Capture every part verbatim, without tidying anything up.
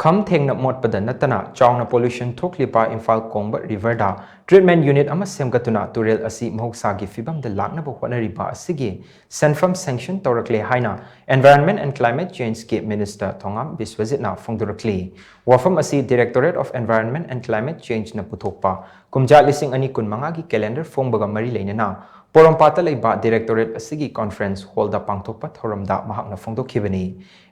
ꯈꯝ ꯊꯦꯡꯅ ꯃꯣꯠꯄꯗ ꯅꯠꯇꯅ ꯆꯥꯎꯅ pollution ꯊꯣꯛꯂꯤꯕ ꯏꯝꯐꯥꯜ ꯀꯣꯡꯕ riverꯗ treatment unit ꯑꯃ ꯁꯦꯝꯒꯠꯇꯨꯅ ꯇꯨꯔꯦꯜ ꯑꯁꯤ ꯃꯍꯧꯁꯥꯒꯤ ꯐꯤꯕꯝꯗ ꯂꯥꯛꯅꯕ ꯍꯣꯠꯅꯔꯤꯕ ꯑꯁꯤꯒꯤ ꯁꯦꯟꯐꯝ sanction ꯇꯧꯔꯛꯂꯦ ꯍꯥꯏꯅ Environment and Climate Changeꯀꯤ Minister ꯊꯣꯉꯥꯝ ꯕꯤꯁ꯭ꯋꯖꯤꯠꯅ ꯐꯣꯡꯗꯣꯔꯛꯂꯤ꯫ ꯋꯥꯐꯝ ꯑꯁꯤ Directorate of Environment and Climate Changeꯅ ꯄꯨꯊꯣꯛꯄ ꯀꯨꯝꯖꯥ ꯂꯤꯁꯤꯡ ꯑꯅꯤ ꯀꯨꯟꯃꯉꯥꯒꯤ calendar ꯐꯣꯡꯕꯒ ꯃꯔꯤ ꯂꯩꯅꯅ ꯄꯣꯔꯣꯝꯄꯥꯠꯇ ꯂꯩꯕ Directorate ꯑꯁꯤꯒꯤ conference hallꯗ ꯄꯥꯡꯊꯣꯛꯄ ꯊꯧꯔꯝꯗ ꯃꯍꯥꯛꯅ ꯐꯣꯡꯗꯣꯛꯈꯤꯕꯅꯤ꯫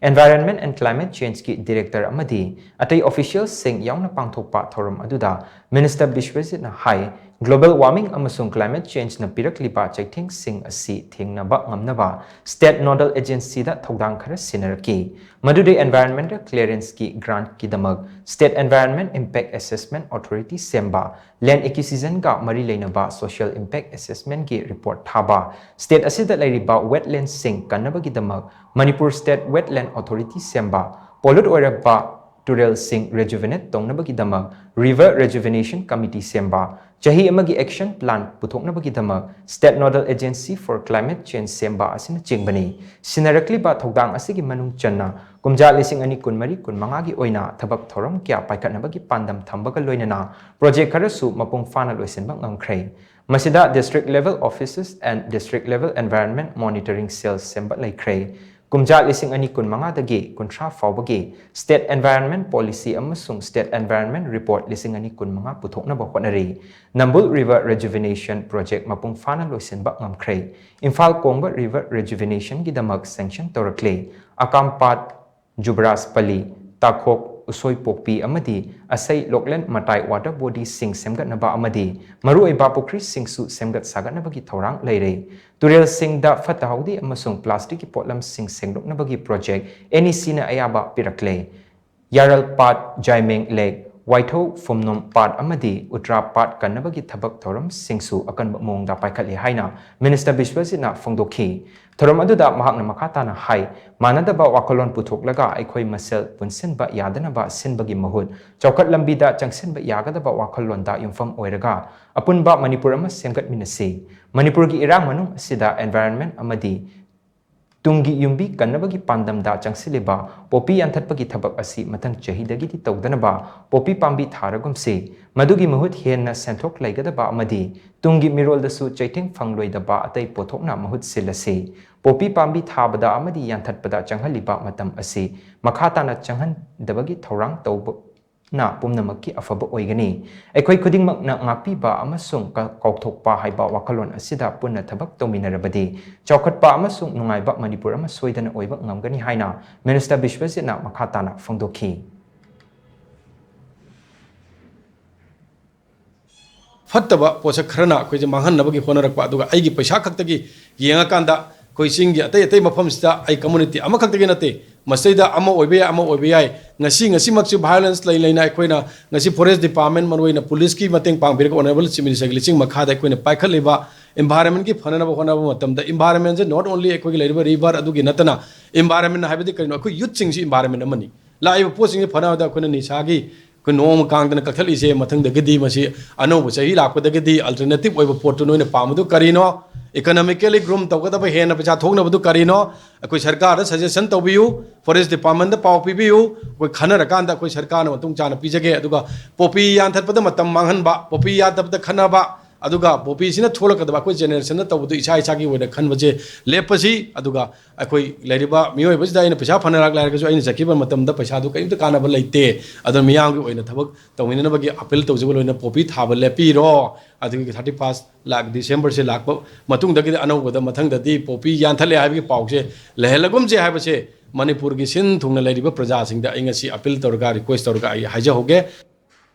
Environment and Climate Changeꯀꯤ Director ꯑꯃꯗꯤ ꯑꯇꯩ officialꯁꯤꯡ ꯌꯥꯎꯅ ꯄꯥꯡꯊꯣꯛꯄ ꯊꯧꯔꯝ ꯑꯗꯨꯗ Minister ꯕꯤꯁ꯭ꯋꯖꯤꯠꯅ ꯍꯥꯏ, global warming ꯑꯃꯁꯨꯡ climate changeꯅ ꯄꯤꯔꯛꯂꯤꯕ ꯆꯩꯊꯦꯡꯁꯤꯡ ꯑꯁꯤ ꯊꯦꯡꯅꯕ ꯉꯝꯅꯕ state nodal agencyꯗ ꯊꯧꯗꯥꯡ ꯈꯔ ꯁꯤꯟꯅꯔꯛꯈꯤ꯫ ꯃꯗꯨꯗꯤ environmental clearanceꯀꯤ grantꯀꯤꯗꯃꯛ state environment impact assessment authority ꯁꯦꯝꯕ, land acquisitionꯒ ꯃꯔꯤ ꯂꯩꯅꯕ social impact assessmentꯀꯤ report ꯊꯥꯕ, state ꯑꯁꯤꯗ ꯂꯩꯔꯤꯕ wetlandꯁꯤꯡ ꯀꯟꯅꯕꯒꯤꯗꯃꯛ ꯃꯅꯤꯄꯨꯔ State Wetland Authority ꯁꯦꯝꯕ, pollute ꯑꯣꯏꯔꯕ ꯇꯨꯔꯦꯜꯁꯤꯡ rejuvenate ꯇꯧꯅꯕꯒꯤꯗꯃꯛ River Rejuvenation Committee ꯁꯦꯝꯕ, ꯆꯍꯤ ꯑꯃꯒꯤ action plan ꯄꯨꯊꯣꯛꯅꯕꯒꯤꯗꯃꯛ State Nodal Agency for Climate Change ꯁꯦꯝꯕ ꯑꯁꯤꯅꯆꯤꯡꯕꯅꯤ꯫ ꯁꯤꯟꯅꯔꯛꯂꯤꯕ ꯊꯧꯗꯥꯡ ꯑꯁꯤꯒꯤ ꯃꯅꯨꯡ ꯆꯟꯅ ꯀꯨꯝꯖꯥ ꯂꯤꯁꯤꯡ ꯑꯅꯤ ꯀꯨꯟꯃꯔꯤ ꯀꯨꯟꯃꯉꯥꯒꯤ ꯑꯣꯏꯅ ꯊꯕꯛ ꯊꯧꯔꯝ ꯀꯌꯥ ꯄꯥꯏꯈꯠꯅꯕꯒꯤ ꯄꯥꯟꯗꯝ ꯊꯝꯕꯒ ꯂꯣꯏꯅꯅ project ꯈꯔꯁꯨ ꯃꯄꯨꯡ ꯐꯥꯅ ꯂꯣꯏꯁꯤꯟꯕ ꯉꯝꯈ꯭ꯔꯦ꯫ ꯃꯁꯤꯗ district level offices and district level environment monitoring cells ꯁꯦꯝꯕ ꯂꯩꯈ꯭ꯔꯦ꯫ ꯀꯨꯝꯖꯥ ꯂꯤꯁꯤꯡ ꯑꯅꯤ ꯀꯨꯟꯃꯉꯥꯗꯒꯤ ꯀꯨꯟꯊ꯭ꯔꯥ ꯐꯥꯎꯕꯒꯤ State Environment Policy ꯑꯃꯁꯨꯡ State Environment Report ꯂꯤꯁꯤꯡ ꯑꯅꯤ ꯀꯨꯟꯃꯉꯥ ꯄꯨꯊꯣꯛꯅꯕ ꯍꯣꯠꯅꯔꯤ꯫ ꯅꯝꯕꯨꯜ River Rejuvenation Project ꯃꯄꯨꯡ ꯐꯥꯅ ꯂꯣꯏꯁꯤꯟꯕ ꯉꯝꯈ꯭ꯔꯦ꯫ Imphal ꯀꯣꯡꯕ River Rejuvenationꯒꯤꯗꯃꯛ sanction ꯇꯧꯔꯛꯂꯦ꯫ ꯑꯀꯥꯝꯄꯥꯠ, ꯖꯨꯕꯔꯥꯖꯄꯂꯤ, ꯇꯥꯈꯣꯛ, ꯎꯁꯣꯏꯄꯣꯛꯄꯤ ꯑꯃꯗꯤ ꯑꯁꯩ ꯂꯣꯛꯂꯦꯟ ꯃꯇꯥꯏ water bodyꯁꯤꯡ ꯁꯦꯝꯒꯠꯅꯕ ꯑꯃꯗꯤ ꯃꯔꯨꯑꯣꯏꯕ ꯄꯨꯈ꯭ꯔꯤꯁꯤꯡꯁꯨ ꯁꯦꯝꯒꯠ ꯁꯥꯒꯠꯅꯕꯒꯤ ꯊꯧꯔꯥꯡ ꯂꯩꯔꯦ꯫ ꯇꯨꯔꯦꯜꯁꯤꯡꯗ ꯐꯠꯇ ꯍꯥꯎꯗꯤ ꯑꯃꯁꯨꯡ plasticꯀꯤ ꯄꯣꯠꯂꯝꯁꯤꯡ ꯁꯦꯡꯗꯣꯛꯅꯕꯒꯤ project NECꯅ ꯑꯌꯥꯕ ꯄꯤꯔꯛꯂꯦ꯫ ꯌꯥꯔꯜ ꯄꯥꯠ, ꯖꯥꯏꯃꯦꯡ Lake, ꯋꯥꯏꯊꯧ ꯐꯨꯝꯅꯣꯝ ꯄꯥꯠ ꯑꯃꯗꯤ ꯎꯇ꯭ꯔꯥ ꯄꯥꯠ ꯀꯟꯅꯕꯒꯤ ꯊꯕꯛ ꯊꯧꯔꯝꯁꯤꯡꯁꯨ ꯑꯀꯟꯕ ꯃꯑꯣꯡꯗ ꯄꯥꯏꯈꯠꯂꯤ ꯍꯥꯏꯅ Minister ꯕꯤꯁ꯭ꯋꯖꯤꯠꯅ ꯐꯣꯡꯗꯣꯛꯈꯤ꯫ ꯊꯧꯔꯝ ꯑꯗꯨꯗ ꯃꯍꯥꯛꯅ ꯃꯈꯥ ꯇꯥꯅ ꯍꯥꯏ, ꯃꯥꯟꯅꯗꯕ ꯋꯥꯈꯜꯂꯣꯟ ꯄꯨꯊꯣꯛꯂꯒ ꯑꯩꯈꯣꯏ ꯃꯁꯦꯜ ꯄꯨꯟꯁꯤꯟꯕ ꯌꯥꯗꯅꯕ ꯁꯤꯟꯕꯒꯤ ꯃꯍꯨꯠ ꯆꯥꯎꯈꯠ ꯂꯝꯕꯤꯗ ꯆꯪꯁꯤꯟꯕ ꯌꯥꯒꯗꯕ ꯋꯥꯈꯜꯂꯣꯟꯗ ꯌꯨꯝꯐꯝ ꯑꯣꯏꯔꯒ ꯑꯄꯨꯟꯕ ꯃꯅꯤꯄꯨꯔ ꯑꯃ ꯁꯦꯝꯒꯠꯃꯤꯟꯅꯁꯤ꯫ ꯃꯅꯤꯄꯨꯔꯒꯤ ꯏꯔꯥꯡ ꯃꯅꯨꯡ ꯑꯁꯤꯗ environment ꯑꯃꯗꯤ ꯇꯨꯡꯒꯤ ꯌꯨꯝꯕꯤ ꯀꯟꯅꯕꯒꯤ ꯄꯥꯟꯗꯝꯗ ꯆꯪꯁꯤꯜꯂꯤꯕ ꯄꯣꯄꯤ ꯌꯥꯟꯊꯠꯄꯒꯤ ꯊꯕꯛ ꯑꯁꯤ ꯃꯊꯪ ꯆꯍꯤꯗꯒꯤꯗꯤ ꯇꯧꯗꯅꯕ ꯄꯣꯄꯤ ꯄꯥꯝꯕꯤ ꯊꯥꯔꯒꯨꯝꯁꯤ꯫ ꯃꯗꯨꯒꯤ ꯃꯍꯨꯠ ꯍꯦꯟꯅ ꯁꯦꯟꯊꯣꯛ ꯂꯩꯒꯗꯕ ꯑꯃꯗꯤ ꯇꯨꯡꯒꯤ ꯃꯤꯔꯣꯜꯗꯁꯨ ꯆꯩꯊꯦꯡ ꯐꯪꯂꯣꯏꯗꯕ ꯑꯇꯩ ꯄꯣꯠꯊꯣꯛꯅ ꯃꯍꯨꯠ ꯁꯤꯜꯂꯁꯤ꯫ ꯄꯣꯄꯤ ꯄꯥꯝꯕꯤ ꯊꯥꯕꯗ ꯑꯃꯗꯤ ꯌꯥꯟꯊꯠꯄꯗ ꯆꯪꯍꯜꯂꯤꯕ ꯃꯇꯝ ꯑꯁꯤ ꯃꯈꯥ ꯇꯥꯅ ꯆꯪꯍꯟꯗꯕꯒꯤ ꯊꯧꯔꯥꯡ ꯇꯧꯕ ꯅ ꯄꯨꯝꯅꯃꯛꯀꯤ ꯑꯐꯕ ꯑꯣꯏꯒꯅꯤ꯫ ꯑꯩꯈꯣꯏ ꯈꯨꯗꯤꯡꯃꯛꯅ ꯉꯥꯛꯄꯤꯕ ꯑꯃꯁꯨꯡ ꯀ-, ꯀꯥꯎꯊꯣꯛꯄ ꯍꯥꯏꯕ ꯋꯥꯈꯜꯂꯣꯟ ꯑꯁꯤꯗ ꯄꯨꯟꯅ ꯊꯕꯛ ꯇꯧꯃꯤꯟꯅꯔꯕꯗꯤ ꯆꯥꯎꯈꯠꯄ ꯑꯃꯁꯨꯡ ꯅꯨꯡꯉꯥꯏꯕ ꯃꯅꯤꯄꯨꯔ ꯑꯃ ꯁꯣꯏꯗꯅ ꯑꯣꯏꯕ ꯉꯝꯒꯅꯤ ꯍꯥꯏꯅ ꯃꯤꯅꯤꯁꯇꯔ ꯕꯤꯁ꯭ꯋꯖꯤꯠꯅ ꯃꯈꯥ ꯇꯥꯅ ꯐꯣꯡꯗꯣꯛꯈꯤ꯫ ꯐꯠꯇꯕ ꯄꯣꯠꯁꯛ ꯈꯔꯅ ꯑꯩꯈꯣꯏꯁꯦ ꯃꯥꯡꯍꯟꯅꯕꯒꯤ ꯍꯣꯠꯅꯔꯛꯄ, ꯑꯗꯨꯒ ꯑꯩꯒꯤ ꯄꯩꯁꯥ ꯈꯛꯇꯒꯤ ꯌꯦꯡꯉꯀꯥꯟꯗ ꯑꯩꯈꯣꯏ ꯆꯤꯡꯒꯤ ꯑꯇꯩ ꯑꯇꯩ ꯃꯐꯝꯁꯤꯗ ꯑꯩ ꯀꯝꯃꯨꯅꯤꯇꯤ ꯑꯃꯈꯛꯇꯒꯤ ꯅꯠꯇꯦ, ꯃꯁꯤꯗꯩꯗ ꯑꯃ ꯑꯣꯏꯕ ꯌꯥꯏ, ꯑꯃ ꯑꯣꯏꯕ ꯌꯥꯏ, ꯉꯁꯤ ꯉꯁꯤꯃꯛꯁꯨ ꯚꯥꯏꯑꯣꯂꯦꯟꯁ ꯂꯩ ꯂꯩꯅ ꯑꯩꯈꯣꯏꯅ ꯉꯁꯤ ꯐꯣꯔꯦꯁ ꯗꯤꯄꯥꯔꯠꯃꯦꯟ, ꯃꯔꯨꯑꯣꯏꯅ ꯄꯨꯂꯤꯁꯀꯤ ꯃꯇꯦꯡ ꯄꯥꯡꯕꯤꯔꯒ ꯑꯣꯅꯔꯦꯕꯜ ꯆꯤꯐ ꯃꯤꯅꯤꯁꯇꯔꯒꯤ ꯂꯤꯆꯤꯡ ꯃꯈꯥꯗ ꯑꯩꯈꯣꯏꯅ ꯄꯥꯏꯈꯠꯂꯤꯕ ꯏꯟꯚꯥꯏꯔꯟꯃꯦꯟꯒꯤ ꯐꯅꯅꯕ ꯍꯣꯠꯅꯕ ꯃꯇꯝꯗ, ꯏꯟꯚꯥꯏꯔꯟꯃꯦꯟꯁꯦ ꯅꯣꯠ ꯑꯣꯟꯂꯤ ꯑꯩꯈꯣꯏꯒꯤ ꯂꯩꯔꯤꯕ ꯔꯤꯚꯔ ꯑꯗꯨꯒꯤ ꯅꯠꯇꯅ, ꯏꯟꯚꯥꯏꯔꯟꯃꯦꯟ ꯍꯥꯏꯕꯗꯤ ꯀꯔꯤꯅꯣ? ꯑꯩꯈꯣꯏ ꯌꯨꯠꯁꯤꯡꯁꯤ ꯏꯟꯚꯥꯏꯔꯟꯃꯦꯟ ꯑꯃꯅꯤ꯫ ꯂꯥꯛꯏꯕ ꯄꯣꯠꯁꯤꯡꯁꯤ ꯐꯅꯕꯗ ꯑꯩꯈꯣꯏꯅ ꯅꯤꯁꯥꯒꯤ ꯑꯩꯈꯣꯏ ꯅꯣꯡꯃ ꯀꯥꯡꯗꯅ ꯀꯛꯊꯠꯂꯤꯁꯦ, ꯃꯊꯪꯗꯒꯤꯗꯤ ꯃꯁꯤ ꯑꯅꯧꯕ ꯆꯍꯤ ꯂꯥꯛꯄꯗꯒꯤꯗꯤ ꯑꯜꯇꯔꯅꯦꯇꯤꯞ ꯑꯣꯏꯕ ꯄꯣꯠꯇꯨ ꯅꯣꯏꯅ ꯄꯥꯝꯕꯗꯨ ꯀꯔꯤꯅꯣ? ꯏꯀꯣꯅꯣꯃꯤꯀꯦꯜꯂꯤ ꯒ꯭ꯔꯨꯝ ꯇꯧꯒꯗꯕ ꯍꯦꯟꯅ ꯄꯩꯁꯥ ꯊꯣꯛꯅꯕꯗꯨ ꯀꯔꯤꯅꯣ? ꯑꯩꯈꯣꯏ ꯁꯔꯀꯥꯔꯗ ꯁꯖꯦꯁꯟ ꯇꯧꯕꯤꯌꯨ, ꯐꯣꯔꯦꯁ ꯗꯤꯄꯥꯔꯠꯃꯦꯟꯗ ꯄꯥꯎ ꯄꯤꯕꯤꯌꯨ꯫ ꯑꯩꯈꯣꯏ ꯈꯟꯅꯔꯀꯥꯟꯗ ꯑꯩꯈꯣꯏ ꯁꯔꯀꯥꯔꯅ ꯃꯇꯨꯡ ꯆꯥꯅ ꯄꯤꯖꯒꯦ꯫ ꯑꯗꯨꯒ ꯄꯣꯄꯤ ꯌꯥꯟꯊꯠꯄꯗ ꯃꯇꯝ ꯃꯥꯡꯍꯟꯕ, ꯄꯣꯄꯤ ꯌꯥꯟꯊꯠꯄꯗ ꯈꯟꯅꯕ, ꯑꯗꯨꯒ ꯄꯣꯄꯤꯁꯤꯅ ꯊꯣꯛꯂꯛꯀꯗꯕ ꯑꯩꯈꯣꯏ ꯖꯦꯅꯦꯔꯦꯁꯟꯅ ꯇꯧꯕꯗꯨ ꯏꯁꯥ ꯏꯁꯥꯒꯤ ꯑꯣꯏꯅ ꯈꯟꯕꯁꯦ ꯂꯦꯞꯄꯁꯤ꯫ ꯑꯗꯨꯒ ꯑꯩꯈꯣꯏ ꯂꯩꯔꯤꯕ ꯃꯤꯑꯣꯏꯕꯁꯤꯗ ꯑꯩꯅ ꯄꯩꯁꯥ ꯐꯅ ꯂꯥꯛ ꯂꯩꯔꯒꯁꯨ ꯑꯩꯅ ꯆꯠꯈꯤꯕ ꯃꯇꯝꯗ ꯄꯩꯁꯥꯗꯨ ꯀꯔꯤꯝꯇ ꯀꯥꯟꯅꯕ ꯂꯩꯇꯦ꯫ ꯑꯗꯨꯅ ꯃꯤꯌꯥꯝꯒꯤ ꯑꯣꯏꯅ ꯊꯕꯛ ꯇꯧꯃꯤꯟꯅꯅꯕꯒꯤ ꯑꯄꯤꯜ ꯇꯧꯖꯕ ꯂꯣꯏꯅ ꯄꯣꯄꯤ ꯊꯥꯕ ꯂꯦꯞꯄꯤꯔꯣ꯫ ꯑꯗꯨꯒꯤ ꯊꯥꯔꯇꯤ ꯐꯥꯔꯁ ꯂꯥꯛ ꯗꯤꯁꯦꯝꯕꯔꯁꯦ ꯂꯥꯛꯄ ꯃꯇꯨꯡꯗꯒꯤꯗꯤ ꯑꯅꯧꯕꯗ ꯃꯊꯪꯗꯗꯤ ꯄꯣꯄꯤ ꯌꯥꯟꯊꯠꯂꯦ ꯍꯥꯏꯕꯒꯤ ꯄꯥꯎꯁꯦ ꯂꯩꯍꯜꯂꯒꯨꯝꯁꯦ ꯍꯥꯏꯕꯁꯦ ꯃꯅꯤꯄꯨꯔꯒꯤ ꯁꯤꯟ ꯊꯨꯡꯅ ꯂꯩꯔꯤꯕ ꯄ꯭ꯔꯖꯥꯁꯤꯡꯗ ꯑꯩ ꯉꯁꯤ ꯑꯄꯤꯜ ꯇꯧꯔꯒ, ꯔꯤꯀ꯭ꯋꯦꯁ ꯇꯧꯔꯒ ꯑꯩ ꯍꯥꯏꯖꯍꯧꯒꯦ꯫